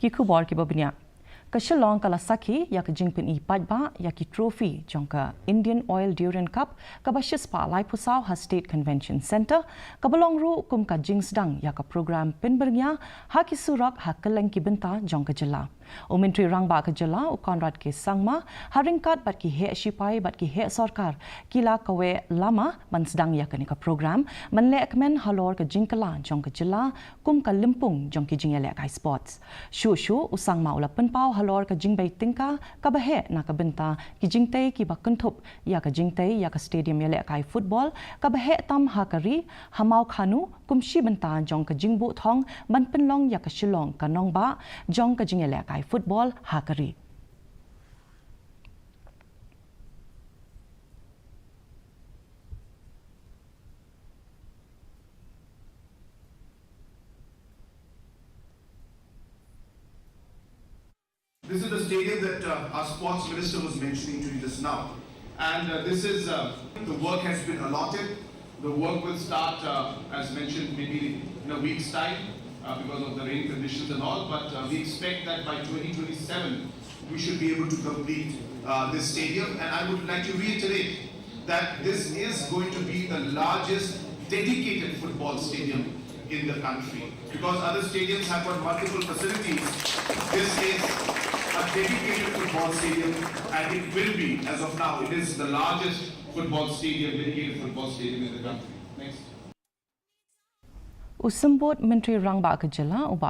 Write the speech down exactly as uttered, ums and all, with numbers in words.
Ki khubor kiba bniah. Ka Shillong ka la sakhi ïa ka jingpyni paidbah ïa ki trophy jong ka Indian Oil Durian Cup kaba shispah laiphew saw ha State Convention Centre, kaba long ruh kum ka jingsdang ïa ka program pynbyrngia ha ki surok ha kylleng ki bynta jong ka jylla. U Myntri Rangbah ka jylla, u Conrad K Sangma, ha ryngkat bad ki heh shipai bad ki heh sorkar, ki la kaweh lama ban sdang ïa kane ka program ban lehkmen halor ka jingkylla jong ka jylla kum ka lympung jong ki jingïalehkai sports. Shuh shuh, u Sangma u la pynpaw halor ka jingbei tyngka kaba heh na ka bynta ki jingtei kiba kynthup ïa ka jingtei ïa ka stadium ïalehkai football kaba heh tam ha ka ri, ha Mawkhanu, kum shi bynta jong ka jingbuh thong ban pynlong ïa ka Shillong ka nongbah jong ka jingïalehkai football ha ka ri. This is the stadium that uh, our sports minister was mentioning to you just now. And uh, this is, uh, the work has been allotted. The work will start, uh, as mentioned, maybe in a week's time uh, because of the rain conditions and all. But uh, we expect that by twenty twenty-seven, we should be able to complete uh, this stadium. And I would like to reiterate that this is going to be the largest dedicated football stadium in the country. Because other stadiums have got multiple facilities, this is a dedicated football stadium, and it will be, as of now, it is the largest football stadium, dedicated football stadium in the country. Next. U Symbud Myntri Rangbah ka jylla, u Bah